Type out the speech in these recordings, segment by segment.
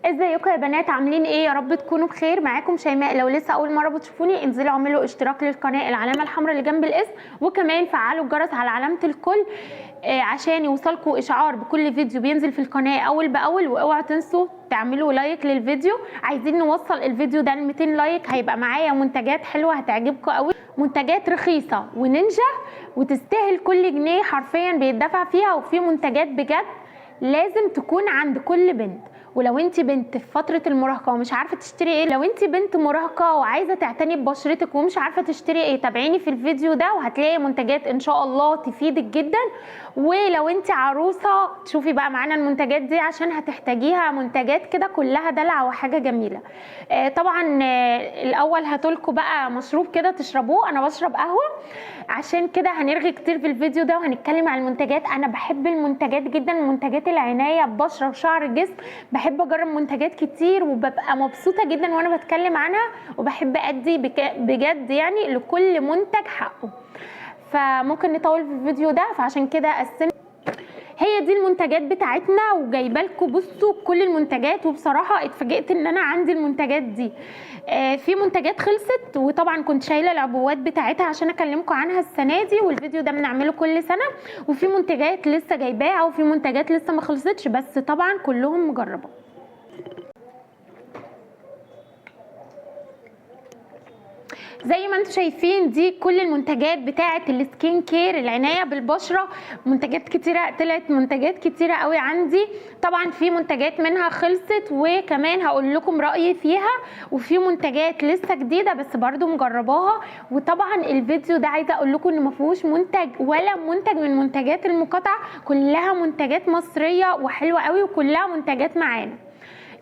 ازيكم يا بنات؟ عاملين ايه؟ يا رب تكونوا بخير. معاكم شيماء. لو لسه اول مرة بتشوفوني انزلوا اعملوا اشتراك للقناة، العلامة الحمراء اللي جنب الاسم، وكمان فعلوا الجرس على علامة الكل عشان يوصلكم اشعار بكل فيديو بينزل في القناة اول باول. واوعوا تنسوا تعملوا like للفيديو، عايزين نوصل الفيديو ده ل 200 like. هيبقى معايا منتجات حلوة هتعجبكم قوي، منتجات رخيصة ونينجا وتستاهل كل جنيه حرفيا بيدفع فيها، وفي منتجات بجد لازم تكون عند كل بنت. ولو انت بنت في فترة المراهقة ومش عارفه تشتري ايه، لو انت بنت مراهقة وعايزه تعتني ببشرتك ومش عارفه تشتري ايه، تابعيني في الفيديو ده وهتلاقي منتجات ان شاء الله تفيدك جدا. ولو انت عروسه تشوفي بقى معانا المنتجات دي عشان هتحتاجيها، منتجات كده كلها دلع وحاجه جميلة. طبعا الاول هاتولكوا بقى مشروب كده تشربوه، انا بشرب قهوة عشان كده هنرغي كتير في الفيديو ده وهنتكلم عن المنتجات. انا بحب المنتجات جدا، منتجات العناية ببشره وشعر الجسم، بحب اجرب منتجات كتير وببقى مبسوطة جدا وانا بتكلم عنها، وبحب ادي بجد يعني لكل منتج حقه. فممكن نطول في الفيديو ده، فعشان كده قسمت هي دي المنتجات بتاعتنا وجايبه لكم بصوا كل المنتجات. وبصراحة اتفاجئت ان انا عندي المنتجات دي. في منتجات خلصت وطبعا كنت شايله العبوات بتاعتها عشان اكلمكم عنها السنة دي، والفيديو ده بنعمله كل سنة. وفي منتجات لسه جايباها وفي منتجات لسه ما خلصتش، بس طبعا كلهم مجربه. زي ما انتم شايفين دي كل المنتجات بتاعه ال skin care، العناية بالبشره، منتجات كتيرة طلعت، منتجات كتيرة قوي عندي. طبعا في منتجات منها خلصت وكمان هقول لكم رايي فيها، وفي منتجات لسه جديدة بس برضو مجرباها. وطبعا الفيديو ده عايزه اقول لكم ان ما فيهوش منتج ولا منتج من منتجات المقاطعة، كلها منتجات مصرية وحلوه قوي وكلها منتجات معانا.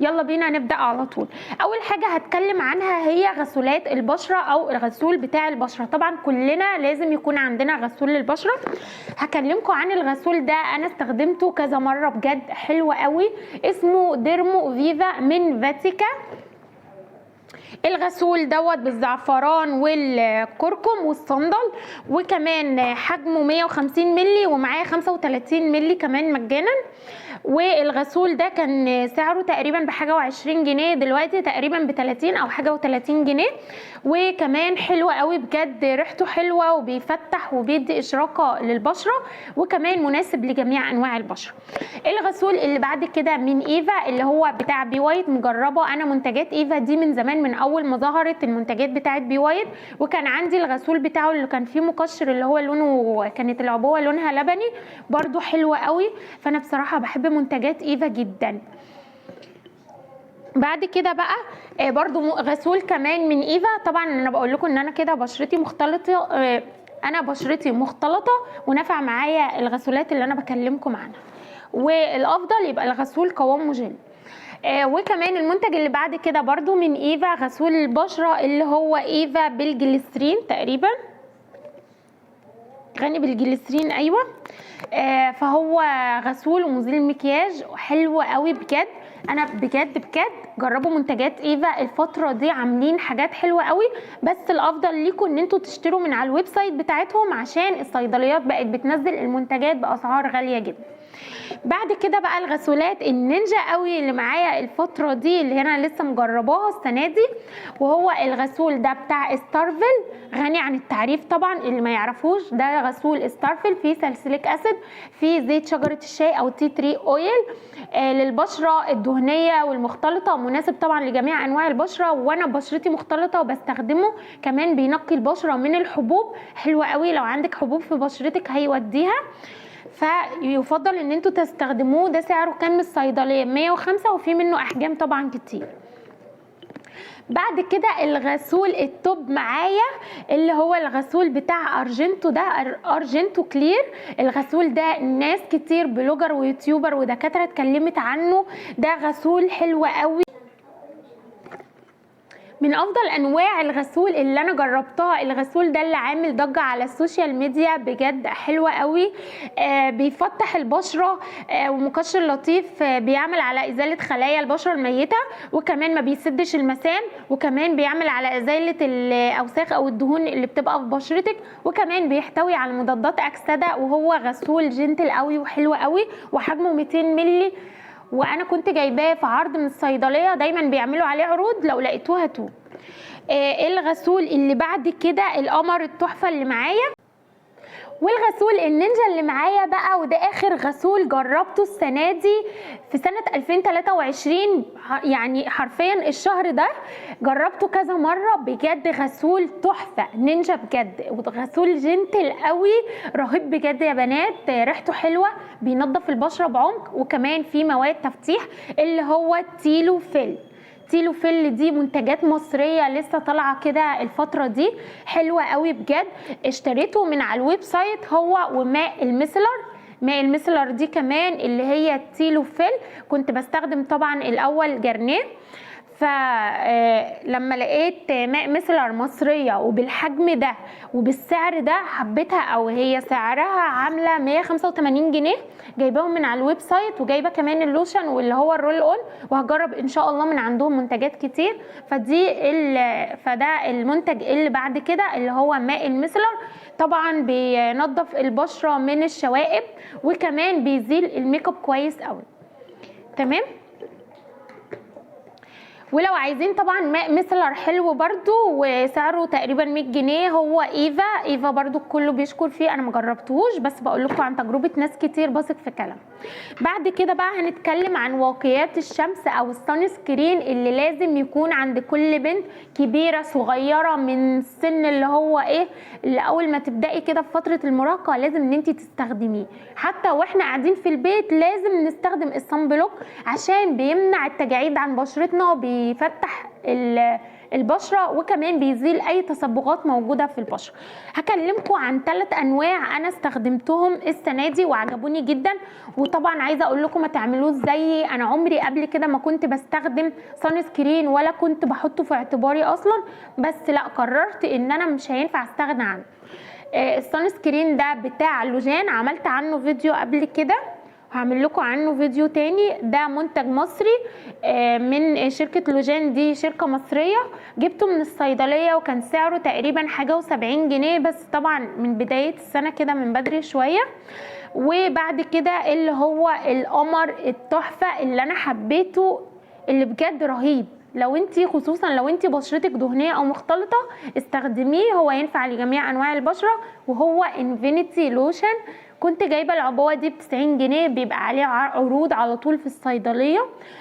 يلا بينا نبدأ على طول. أول حاجة هتكلم عنها هي غسولات البشرة أو الغسول بتاع البشرة. طبعا كلنا لازم يكون عندنا غسول للبشرة. هكلمكم عن الغسول ده، أنا استخدمته كذا مرة بجد حلو قوي، اسمه ديرمو فيفا من فاتيكا. الغسول دوت بالزعفران والكركم والصندل، وكمان حجمه 150 ملي ومعاه 35 ملي كمان مجانا. والغسول ده كان سعره تقريبا بحاجة وعشرين جنيه، دلوقتي تقريبا بتلاتين او حاجة وتلاتين جنيه. وكمان حلو قوي بجد، ريحته حلوة وبيفتح وبيدي اشراقة للبشرة، وكمان مناسب لجميع انواع البشرة. الغسول اللي بعد كده من ايفا اللي هو بتاع بي وايت، مجربة انا منتجات ايفا دي من زمان، من اول ما ظهرت المنتجات بتاعت بي وايت، وكان عندي الغسول بتاعه اللي كان فيه مقشر اللي هو لونه كانت العبوة لونها لبني، برضو حلوة قوي. فانا بصراحة بحب منتجات ايفا جدا. بعد كده بقى برضو غسول كمان من ايفا. طبعا انا بقول لكم ان انا كده بشرتي مختلطة، انا بشرتي مختلطة ونفع معايا الغسولات اللي انا بكلمكم عنها، والافضل يبقى الغسول قوامه جل. وكمان المنتج اللي بعد كده برضو من ايفا غسول البشرة اللي هو ايفا بالجليسرين، تقريبا غني بالجليسرين، ايوه. فهو غسول ومزيل المكياج حلو قوي بجد. انا بجد بجد جربوا منتجات ايفا الفترة دي، عاملين حاجات حلوة قوي، بس الافضل ليكم ان انتوا تشتروا من على ال website بتاعتهم عشان الصيدليات بقت بتنزل المنتجات باسعار غالية جدا. بعد كده بقى الغسولات النينجا قوي اللي معايا الفترة دي اللي انا لسه مجرباها السنة دي، وهو الغسول ده بتاع ستارفل، غني عن التعريف طبعا اللي ما يعرفوش. ده غسول ستارفل فيه salicylic acid، فيه زيت شجرة الشاي او tea tree oil، للبشره الدهنية والمختلطه، مناسب طبعا لجميع انواع البشرة، وانا بشرتي مختلطة وبستخدمه. كمان بينقي البشرة من الحبوب، حلوة قوي لو عندك حبوب في بشرتك هيوديها، فيفضل ان انتوا تستخدموه. ده سعره كان من الصيدلية 105، وفي منه احجام طبعا كتير. بعد كده الغسول ال top معايا اللي هو الغسول بتاع ارجنتو، ده ارجنتو كلير. الغسول ده ناس كتير blogger و YouTuber ودكاترة اتكلمت عنه، ده غسول حلو قوي، من افضل انواع الغسول اللي انا جربتها. الغسول ده اللي عامل ضجة على ال social media، بجد حلوة قوي. بيفتح البشرة، ومقشر لطيف، بيعمل على ازالة خلايا البشرة الميتة، وكمان ما بيسدش المسام، وكمان بيعمل على ازالة الاوساخ او الدهون اللي بتبقى في بشرتك، وكمان بيحتوي على مضادات اكسدة، وهو غسول gentle قوي وحلو قوي، وحجمه 200 ملي، وانا كنت جايباه في عرض من الصيدلية، دايما بيعملوا عليه عروض، لو لقيتوها هاتوه. الغسول اللي بعد كده القمر التحفة اللي معايا، والغسول النينجا اللي معايا بقى، وده اخر غسول جربته السنة دي في سنة 2023، يعني حرفيا الشهر ده جربته كذا مرة، بجد غسول تحفة نينجا بجد، وغسول gentle قوي رهيب بجد يا بنات، ريحته حلوة، بينظف البشرة بعمق، وكمان فيه مواد تفتيح اللي هو تيلوفيل. تيلوفيل دي منتجات مصرية لسه طالعة كده الفترة دي، حلوة قوي بجد. اشتريته من على ال website هو وماء ال micellar. ماء ال micellar دي كمان اللي هي تيلوفيل، كنت بستخدم طبعا الأول جرنيه، فلما لقيت ماء micellar مصرية وبالحجم ده وبالسعر ده حبيتها، او هي سعرها عاملة 185 جنيه، جايباهم من على ال website، وجايبة كمان اللوشن واللي هو ال roll on، وهجرب ان شاء الله من عندهم منتجات كتير. فده المنتج اللي بعد كده اللي هو ماء ال micellar، طبعا بينظف البشرة من الشوائب وكمان بيزيل الميك اب كويس قوي. تمام. ولو عايزين طبعا ماء micellar حلو برضو وسعره تقريبا 100 جنيه، هو ايفا برضو كله بيشكر فيه، انا ما جربتهوش بس بقول لكم عن تجربة ناس كتير بثق في كلام. بعد كده بقى هنتكلم عن واقيات الشمس او ال sunscreen اللي لازم يكون عند كل بنت كبيرة صغيرة، من السن اللي هو ايه، اللي اول ما تبدأي كده في فترة المراهقة لازم ان انت تستخدميه. حتى واحنا قاعدين في البيت لازم نستخدم ال sunblock عشان بيمنع التجاعيد عن بشرتنا، بيفتح البشرة، وكمان بيزيل اي تصبغات موجودة في البشرة. هكلمكم عن 3 انواع انا استخدمتهم السنة دي وعجبوني جدا، وطبعا عايزة اقول لكم ما تعملوش زيي، انا عمري قبل كده ما كنت بستخدم sunscreen ولا كنت بحطه في اعتباري اصلا، بس لا قررت ان انا مش هينفع استغنى عنه. ال sunscreen ده بتاع لوجان، عملت عنه فيديو قبل كده، هعمل لكم عنه فيديو تاني. ده منتج مصري من شركة لوجان، دي شركة مصرية، جبته من الصيدلية وكان سعره تقريبا حاجة وسبعين جنيه، بس طبعا من بداية السنة كده من بدري شوية. وبعد كده اللي هو القمر التحفة اللي انا حبيته، اللي بجد رهيب، لو انتي خصوصا لو انتي بشرتك دهنية او مختلطة استخدميه، هو ينفع لجميع انواع البشرة، وهو انفينيتي لوشن. كنت جايبة العبوة دي ب90 جنيه، بيبقى عليه عروض على طول في الصيدلية،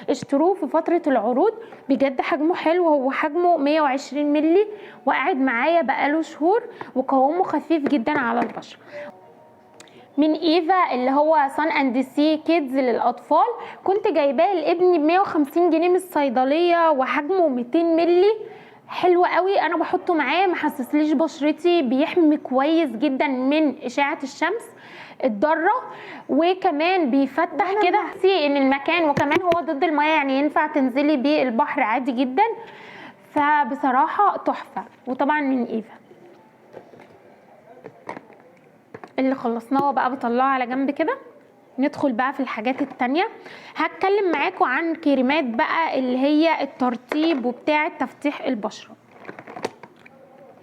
اشتروه في فترة العروض بجد. حجمه حلو، هو حجمه 120 ملي، وقاعد معايا بقاله شهور، وقوامه خفيف جدا على البشرة. من ايفا اللي هو Sun and Sea Kids للاطفال، كنت جايباه لابني ب150 جنيه من الصيدلية، وحجمه 200 ملي، حلو قوي، انا بحطه معاه ما حسسليش بشرتي، بيحمي كويس جدا من اشعه الشمس الضارة، وكمان بيفتح كده ان المكان، وكمان هو ضد المية، يعني ينفع تنزلي بيه البحر عادي جدا. فبصراحة تحفة، وطبعا من ايفا. اللي خلصناه بقى بطلعه على جنب كده. ندخل بقى في الحاجات التانية. هتكلم معاكم عن كريمات بقى اللي هي الترطيب وبتاعة تفتيح البشرة.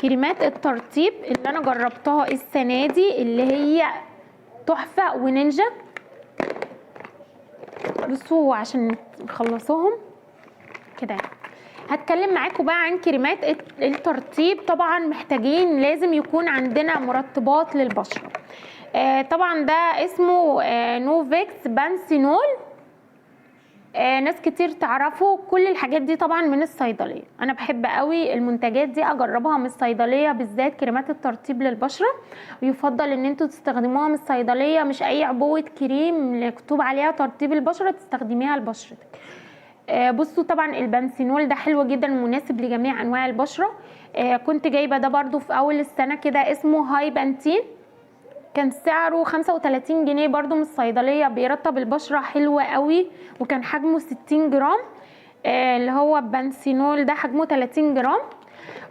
كريمات الترطيب اللي انا جربتها السنة دي اللي هي تحفة ونينجا. بصوا عشان نخلصوهم كده هتكلم معاكم بقى عن كريمات الترطيب. طبعا محتاجين لازم يكون عندنا مرطبات للبشرة. طبعا ده اسمه نوفيكس بانسينول، ناس كتير تعرفه. كل الحاجات دي طبعا من الصيدلية، انا بحب قوي المنتجات دي اجربها من الصيدلية، بالذات كريمات الترطيب للبشره، ويفضل ان انتوا تستخدموها من الصيدلية، مش اي عبوة كريم مكتوب عليها ترطيب البشرة تستخدميها لبشرتك. بصوا طبعا البنسينول ده حلو جدا ومناسب لجميع انواع البشرة. كنت جايبه ده برضو في اول السنة كده، اسمه هاي بانتين، كان سعره 35 جنيه برضو من الصيدلية، بيرطب البشرة حلوة قوي، وكان حجمه 60 جرام. اللي هو بنسينول ده حجمه 30 جرام.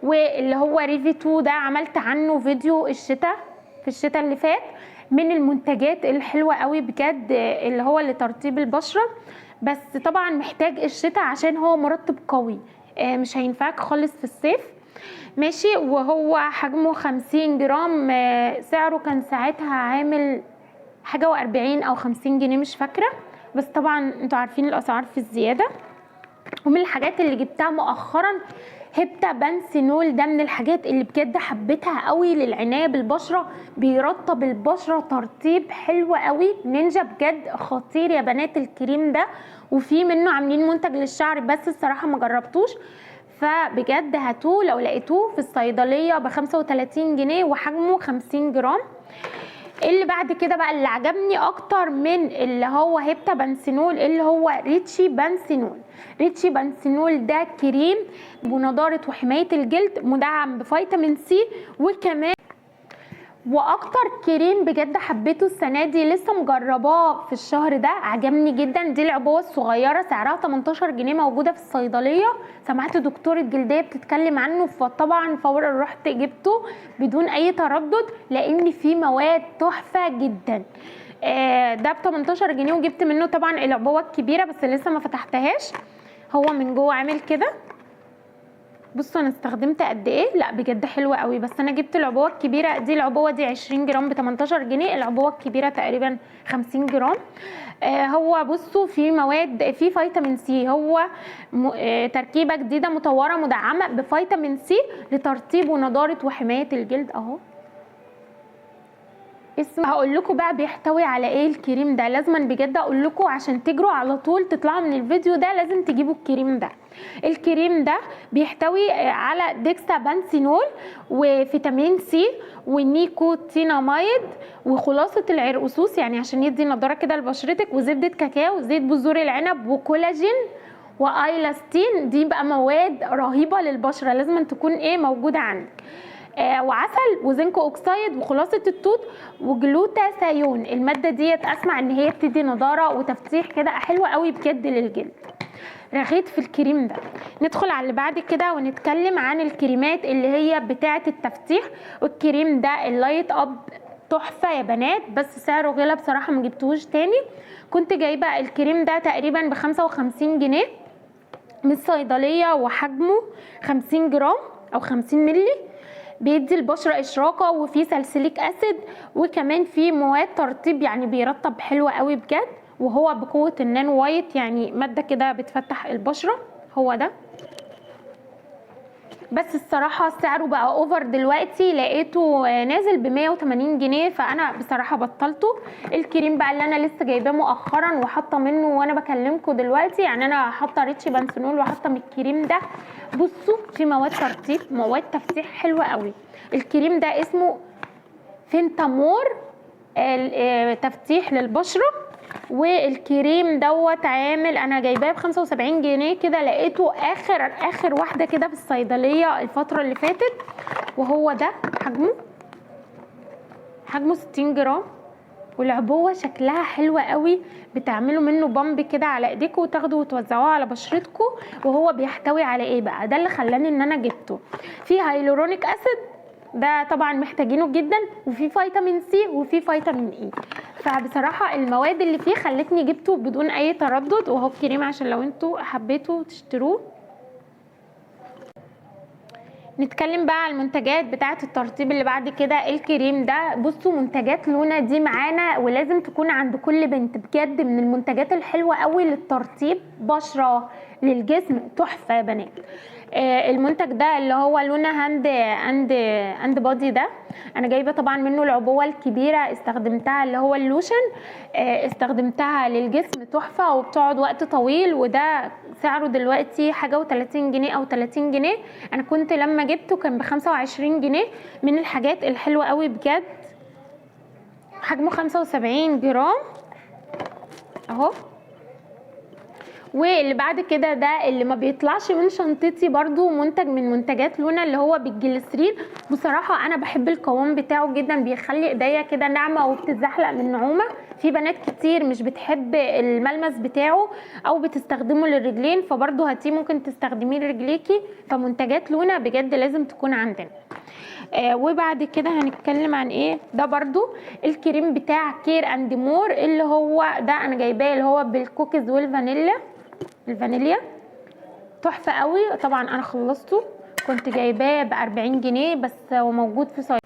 واللي هو ريفيتو ده عملت عنه فيديو الشتاء، في الشتاء اللي فات، من المنتجات الحلوة قوي بجد، اللي هو لترطيب البشرة، بس طبعا محتاج الشتاء عشان هو مرطب قوي، مش هينفعك خالص في الصيف. ماشي. وهو حجمه 50 جرام، سعره كان ساعتها عامل حاجة و40 او 50 جنيه مش فاكرة. بس طبعا انتوا عارفين الاسعار في الزيادة. ومن الحاجات اللي جبتها مؤخرا هيبتا بانثينول، ده من الحاجات اللي بجد حبيتها قوي للعنايه بالبشره، بيرطب البشرة ترطيب حلو قوي، نينجا بجد خطير يا بنات الكريم ده. وفي منه عاملين منتج للشعر بس الصراحة ما جربتوش، فبجد هاتوه لو لقيتوه في الصيدلية ب 35 جنيه وحجمه 50 جرام. اللي بعد كده بقى اللي عجبني اكتر من اللي هو هيبتا بانثينول اللي هو ريتشي بانثينول. ريتشي بانثينول ده كريم بنضاره وحماية الجلد، مدعم بفيتامين سي، وكمان واكتر كريم بجد حبيته السنة دي لسه مجرباه في الشهر ده، عجبني جدا. دي العبوه الصغيرة سعرها 18 جنيه، موجودة في الصيدلية. سمعت دكتورة جلدية بتتكلم عنه، فطبعا فورا رحت جبته بدون اي تردد لان فيه مواد تحفة جدا. ده ب 18 جنيه، وجبت منه طبعا العبوه الكبيرة بس لسه ما فتحتهاش. هو من جوه عامل كده، بصوا انا استخدمت قد ايه، لا بجد حلوة قوي. بس انا جبت العبوه الكبيرة دي، العبوه دي 20 جرام ب 18 جنيه، العبوه الكبيرة تقريبا 50 جرام. هو بصوا في مواد، في فيتامين سي، هو تركيبه جديدة مطوره مدعمه بفيتامين سي لترطيب ونضاره وحماية الجلد اهو. اسمه هقول لكم بقى بيحتوي على ايه الكريم ده، لازما بجد اقول لكم عشان تجروا على طول تطلعوا من الفيديو ده لازم تجيبوا الكريم ده. الكريم ده بيحتوي على ديكسا بانثينول وفيتامين سي والنيكوتيناميد وخلاصة العرقسوس، يعني عشان يدي نضاره كده لبشرتك، وزبده كاكاو، زيت بذور العنب، وكولاجين وايلاستين. دي بقى مواد رهيبة للبشره لازم تكون ايه موجودة عندك. وعسل و zinc oxide وخلاصة التوت وجلوتاثيون. المادة ديت اسمع ان هي بتدي نضاره وتفتيح كده حلوة قوي بجد للجلد. رغيت في الكريم ده. ندخل على اللي بعد كده ونتكلم عن الكريمات اللي هي بتاعه التفتيح. والكريم ده ال Light Up تحفة يا بنات، بس سعره غلا بصراحة ما جبتهوش تاني. كنت جايبه الكريم ده تقريبا ب 55 جنيه من الصيدلية، وحجمه 50 جرام او 50 ملي. بيدي البشرة اشراقه، وفيه salicylic acid، وكمان فيه مواد ترطيب، يعني بيرطب حلو قوي بجد. وهو بقوة ال nano white، يعني مادة كده بتفتح البشرة. هو ده، بس الصراحة سعره بقى over دلوقتي، لقيته نازل ب 180 جنيه، فانا بصراحة بطلته. الكريم بقى اللي انا لسه جايباه مؤخرا وحاطه منه وانا بكلمكم دلوقتي، يعني انا حاطه ريتشي بانثينول وحاطه من الكريم ده. بصوا في مواد ترطيب، مواد تفتيح حلوة قوي. الكريم ده اسمه فينتامور، تفتيح للبشره. والكريم دوت عامل، انا جايباه ب 75 جنيه كده، لقيته اخر واحدة كده في الصيدلية الفترة اللي فاتت. وهو ده حجمه 60 جرام، والعبوه شكلها حلوة قوي. بتعملوا منه pump كده على ايديكم وتاخدوا وتوزعوه على بشرتكم. وهو بيحتوي على ايه بقى؟ ده اللي خلاني ان انا جبته. فيه hyaluronic acid، ده طبعا محتاجينه جدا، وفي فيتامين سي، وفي فيتامين اي. فبصراحة المواد اللي فيه خلتني جبته بدون اي تردد. وهو الكريم عشان لو انتوا حبيتوا تشتروه. نتكلم بقى على المنتجات بتاعه الترطيب اللي بعد كده. الكريم ده بصوا منتجات لونا دي معانا ولازم تكون عند كل بنت بجد، من المنتجات الحلوة قوي للترطيب بشره للجسم، تحفة يا بنات. المنتج ده اللي هو لونا hand and body ده انا جايبه طبعا منه العبوه الكبيرة، استخدمتها اللي هو اللوشن، استخدمتها للجسم تحفة وبتقعد وقت طويل. وده سعره دلوقتي حاجة و30 جنيه او 30 جنيه، انا كنت لما جبته كان ب25 جنيه. من الحاجات الحلوة قوي بجد، حجمه 75 جرام اهو. واللي بعد كده ده اللي ما بيطلعش من شنطتي برضو، منتج من منتجات لونا اللي هو بالجليسرين. بصراحة انا بحب القوام بتاعه جدا، بيخلي ايديا كده ناعمة وبتتزحلق من نعومة. في بنات كتير مش بتحب الملمس بتاعه او بتستخدمه للرجلين، فبرضو هاتيه ممكن تستخدميه لرجليكي. فمنتجات لونا بجد لازم تكون عندنا. وبعد كده هنتكلم عن ايه؟ ده برضو الكريم بتاع Care and More اللي هو ده انا جايباه، اللي هو بالكوكيز والفانيليا، الفانيليا تحفة قوي. طبعا انا خلصته، كنت جايباه ب40 جنيه بس، وموجود في صيدلية.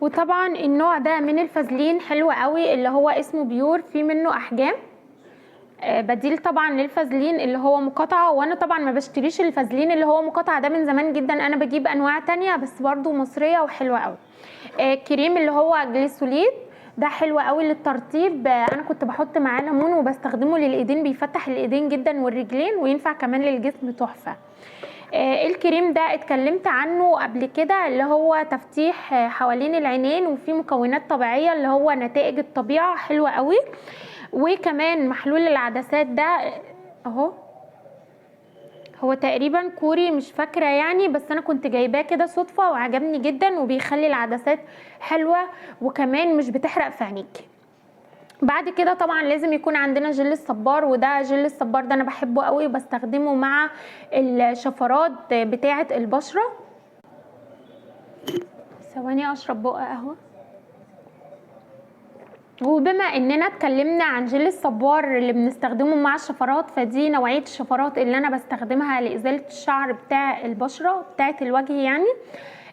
وطبعا النوع ده من الفازلين حلو قوي اللي هو اسمه Pure، في منه احجام. بديل طبعا للفازلين اللي هو مقاطعه. وانا طبعا ما بشتريش الفازلين اللي هو مقاطعه ده من زمان جدا، انا بجيب انواع تانية بس برضو مصرية وحلوه قوي. كريم اللي هو جليسوليد ده حلو قوي للترطيب، انا كنت بحط معاه ليمون وبستخدمه للايدين، بيفتح الايدين جدا والرجلين، وينفع كمان للجسم تحفة. الكريم ده اتكلمت عنه قبل كده، اللي هو تفتيح حوالين العينين وفيه مكونات طبيعية اللي هو نتائج الطبيعة، حلوة قوي. وكمان محلول العدسات ده اهو، هو تقريبا كوري مش فاكره يعني، بس انا كنت جايباه كده صدفة وعجبني جدا، وبيخلي العدسات حلوة وكمان مش بتحرق في عينيكي. بعد كده طبعا لازم يكون عندنا جل الصبار، وده جل الصبار ده انا بحبه قوي وبستخدمه مع الشفرات بتاعه البشرة. ثواني اشرب بقى قهوة. وبما اننا اتكلمنا عن جل الصبار اللي بنستخدمه مع الشفرات، فدي نوعية الشفرات اللي انا بستخدمها لازالة الشعر بتاع البشرة بتاعه الوجه يعني،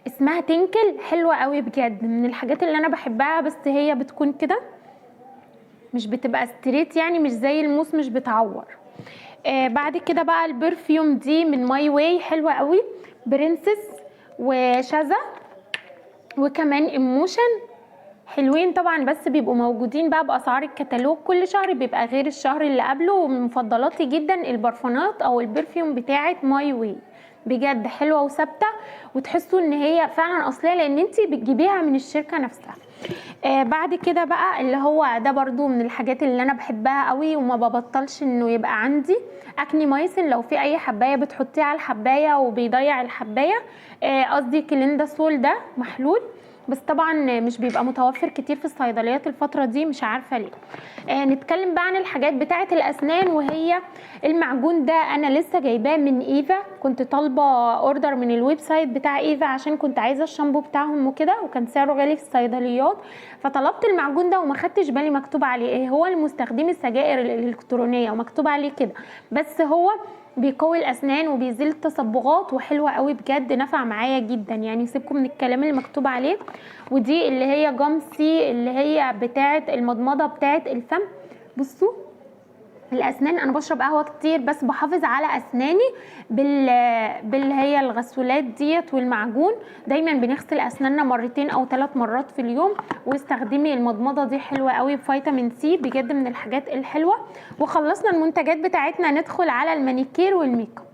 اسمها تنكل، حلوة قوي بجد، من الحاجات اللي انا بحبها. بس هي بتكون كده مش بتبقى straight يعني، مش زي الموس، مش بتعور. بعد كده بقى ال perfume دي من ماي واي، حلوة قوي، Princess وشذا وكمان Emotion، حلوين طبعا، بس بيبقوا موجودين بقى باسعار الكتالوج، كل شهر بيبقى غير الشهر اللي قبله. ومن مفضلاتي جدا البرفانات او ال perfume بتاعه ماي واي، بجد حلوة وثابتة، وتحسوا ان هي فعلا اصلية لان انتي بتجيبيها من الشركة نفسها. بعد كده بقى اللي هو ده برضو من الحاجات اللي انا بحبها قوي وما ببطلش انه يبقى عندي، Aknemycin. لو في اي حبايه بتحطيه على الحبايه وبيضيع الحبايه، قصدي كلينداسول ده محلول، بس طبعا مش بيبقى متوفر كتير في الصيدليات الفترة دي، مش عارفه ليه. نتكلم بقى عن الحاجات بتاعه الاسنان، وهي المعجون ده انا لسه جايباه من ايفا، كنت طالبه order من ال website بتاع ايفا عشان كنت عايزه الشامبو بتاعهم وكده، وكان سعره غالي في الصيدليات، فطلبت المعجون ده وما خدتش بالي مكتوب عليه ايه. هو المستخدم السجائر الالكترونية ومكتوب عليه كده، بس هو بيقوي الاسنان وبيزيل التصبغات وحلوه قوي بجد، نفع معايا جدا يعني. سيبكم من الكلام اللي مكتوب عليه. ودي اللي هي جامسي اللي هي بتاعه المضمضة بتاعه الفم. بصوا الاسنان، انا بشرب قهوة كتير بس بحافظ على اسناني باللي هي الغسولات ديت والمعجون. دايما بنغسل اسناننا مرتين او 3 مرات في اليوم، واستخدمي المضمضة دي حلوة قوي بفيتامين سي، بجد من الحاجات الحلوة. وخلصنا المنتجات بتاعتنا، ندخل على المانيكير وال make up.